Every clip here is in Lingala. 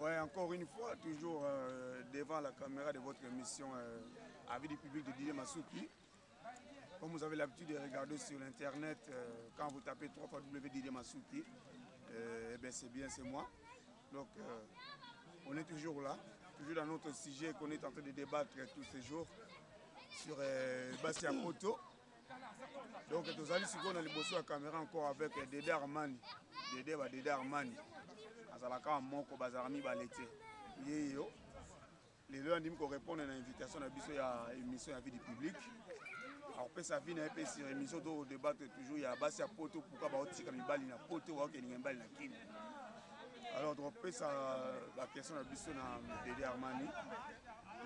Ouais, encore une fois, toujours devant la caméra de votre émission Avis du public de Didier Masuki. Comme vous avez l'habitude de regarder sur l'internet, quand vous tapez 3 fois W Didier Masuki, eh ben c'est bien, c'est moi. Donc, on est toujours là, toujours dans notre sujet qu'on est en train de débattre tous ces jours sur Bassia Poto. Donc, nous allons sikoyo na liboso ya caméra encore avec Dede Armani. Dede ba Dede Armani. Azalaka moko bazalaka mibale te. Ye yo. Lelo andimi ko répondre na invitation na biso ya émission ya vie du public. Akopesa vie na ye mpe sur émission to débattre toujours ya basi ya poto, pourquoi baotika mibali na poto, baokelinga mibali na Kin. Alors tokopesa ba question na biso na Dede Armani.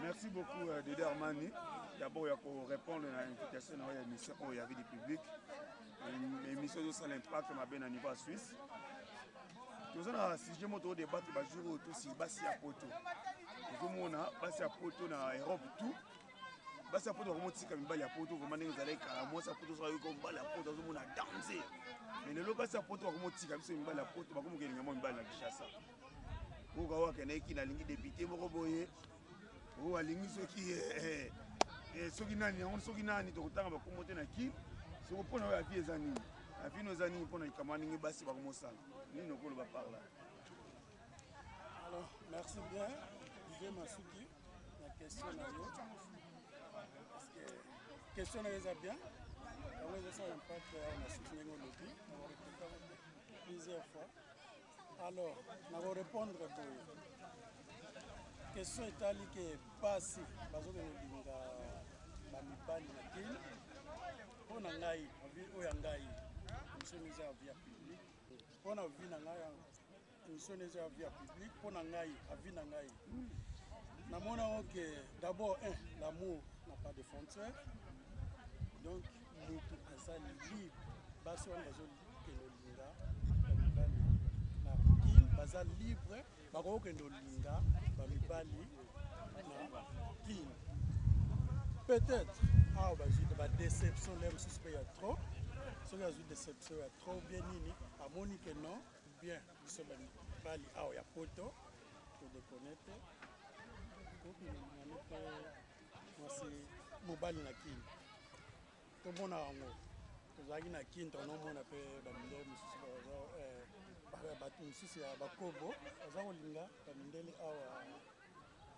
Merci beaucoup Dede Armani. D'abord ya ko répondre na invitation na ya émission oyo ya vie du public. Émission ezosala impact mabe na niveau ya Suisse. Toza na sujet moko to débattre ba jour oyo tosi basi ya poto. Tozomona basi ya poto na Europe tout. Basi ya poto bakomotika mibali ya poto vraiment ndenge ezalaki kala. Mwasi ya poto soki ayoki mobali ya poto azomona danger. Mais lelo basi ya poto bakomotika biso mibali ya poto bakomokelinga mwa mibali na Kinshasa. Oyo kaka akendaki Kin alingi député moko boye. Oyo alingi soki nani yango, soki nani tokotanga bakombo te na Kin. Soki mpona oyo avis eza nini? Avis no eza nini mpona likambo ndenge basi bakomosala? Nini okoloba par là? Alors, merci bien Didier Masuki na question na yo. Parce que question na yo eza bien. Yango ezosala impact awa na suki ndenge olobi. Nakorépéter plusieurs fois. Alors, nakorépondre boye. Question etali ke basi bazokende kolinga bamibali na Kin. Mpo na ngai, avis oyo ya ngai, émission eza avis ya public. Mpo na avis na ngai, émission eza avis ya public. Mpo na ngai, avis na ngai, namona yango ke d'abord, un, l'amour n'a pas de frontière. Donc motu aza libre. Basi wana bazokende olinga bamibali na Kin, baza libre, bakokende olinga bamibali na Kin. Peut-être awa bazwi badéception nde mosusu mpe ya trop. Soki azwi déception ya trop bien nini, amoni ke non, bien biso bamibali awa ya poto todekone te, kokende olingani mpe mwasi mobali na Kini. Tomona yango, tozalaki na Kini, tonomona mpe bamindele mosusu, bato mosusu ya bakobo baza kolinga bamindele awa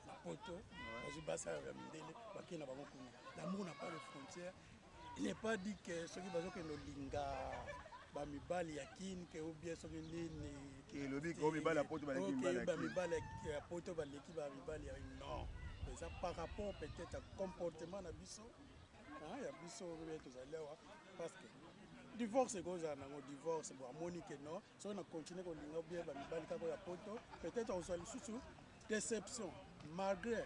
na poto. Bazwi basi awa ya mindele, bakei na bango kuna. L'amour n'a pas de frontière. Il n'est pas dit que soki bazokende olinga bamibali ya Kini ke ou bien soki nini. Elobi ko mibali ya poto baleki mibali ya Kin. Bamibali ya poto baleki bamibali ya, non, eza par rapport peut-être ya comportement na biso, ya biso oyo tozali awa. Parce que divorce ekozala nango divorce bo amoni ke non, soki na continue kolinga bien bamibali kaka ya poto, peut-être akozwa lisusu déception. Malgré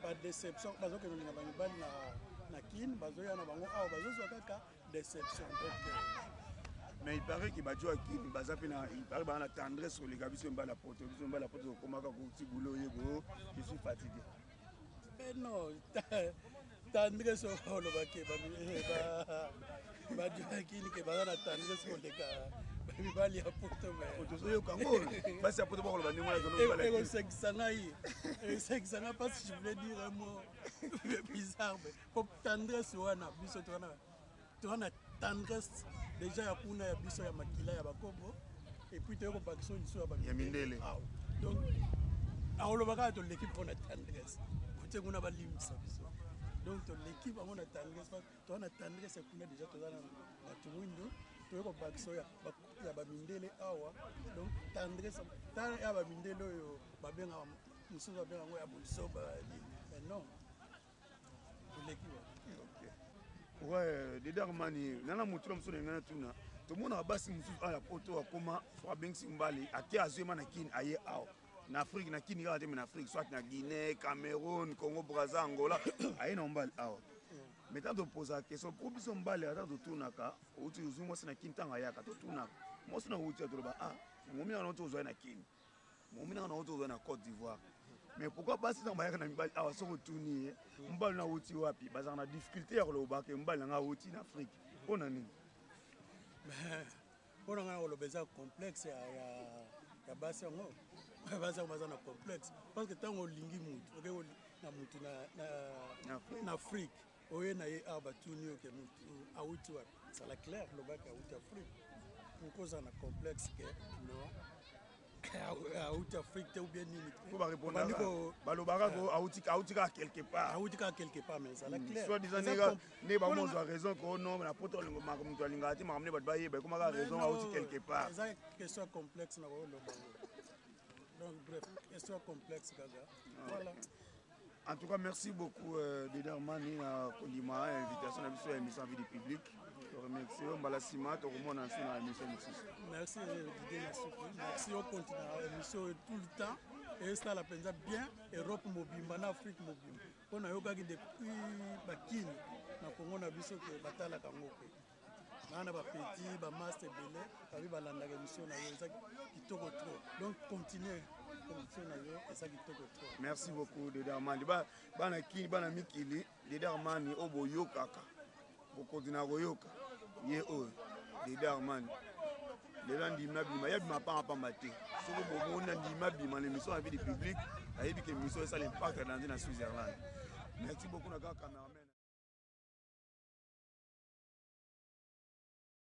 badéception, bazokende kolinga bamibali na Kine, bazoya na bango awa, bazozwa kaka déception. Donc Mais il paraît que bajo ya Kini baza mpe na, il paraît baza na tendresse koleka biso mibali ya poto. Biso mibali ya poto tokomaka koti boulot, oyebo, je suis fatigué. Mais non, tendresse olobaki bajo ya Kini ke baza na tendresse koleka mibali ya poto, mais Tozoyoka yango, basi ya poto bakoloba ndenge wana. Ekosekisa ngai, ekosekisa ngai parce que je voulais dire un mot bizarre, mais po tendresse wana, biso toza na tendresse déjà ya kuna ya biso ya makila ya bakombo, et puis toye kobakisa liso ya Ya mindele. Donc akoloba kaka toleki mpona tendresse kotie kuna, balimbisa biso. Donc toleki bango na tendresse, toza na tendresse ya kuna déjà, toza na bato mwindu, toye kobakisa oyo ya bamindele awa. Donc tendresse tala ya bamindele oyo babengaka, mosusu babengaka yango ya bozoba, mais non, toleki wa. Ouais, Dede Armani, nana motu na mosusu na ngai natuna. Tomonaka basi mosusu awa ya poto akoma, soki abengisi mobali, ake azwema na Kini, aye awa. Na Afrique, na Kini kaka te, mais na Afrique, soit na Guinée, Cameroun, Congo Brazza, Angola, aye na mobali awa. Mais tant topozaka question po biso mobali, ata totunaka outi ozwi mwasi na Kini, ntango ayaka totunaka mwasi na outi, toloba: "Ah, momi nanga nauti ozwa na Kini, momi nanga nauti ozwa na Côte d'Ivoire." Mais pourquoi basi, ntango bayaka na mibali awa, soki otuni ye mobali na awuti wapi, bazalaka na difficulté ya koloba ke mobali nanga awuti na Afrique? Mpo na nini? Mpo na ngai, koloba eza complexe ya basi yango. Basi yango baza na complexe parce que ntango olingi mutu, oke na mutu na Afrique, oye na ye awa, batuni yo ke mutu awuti wapi, zala clair, lobaki awuti Afrique. Pourquoi oza na complexe ke non, awuti Afrique te ou bien nini? Po balobaka ko awuti kaka quelque part. Awuti kaka quelque part, mais ezala clair. Soit disant nde bamozwa raison ko non, na poto moto alingaka te makambo nde bato bayeba, ekomaka raison awuti quelque part. Eza question ya complexe na koloba. Donc bref, question ya complexe kaka, voilà. En tout cas, merci beaucoup, Deder Mani, na kondima invitation na biso ya émission Vie du Public. Toremercie yo. Mbala nsima tokomona nso na émission mosusu. Merci, Didier Masuki, merci. Okontinue émission oyo tout le temps, esala mpenza bien Europe mobimba na Afrique mobimba, mpo nayokaki depuis bakini na Kongo na biso ke batalaka yango mpe naa na bapeti bamaster ebele babi balandaka émission na yo. Eza kitoko trop, donc continue émission na yo, eza kitoko trop. Merci beaucoup, Deder Mani. Bana Kini, bana mikili, Deder Mani oyo boyokaka, bokontina koyoka ye oyo Deder Mani. Lelo andimi abima, ye abima pamba pamba te. Soki bomoni andimi abima na émission ya Vie du Public, ayebi ke émission esala impact danger na Switzerland. Merci beaucoup na kaka cameraman.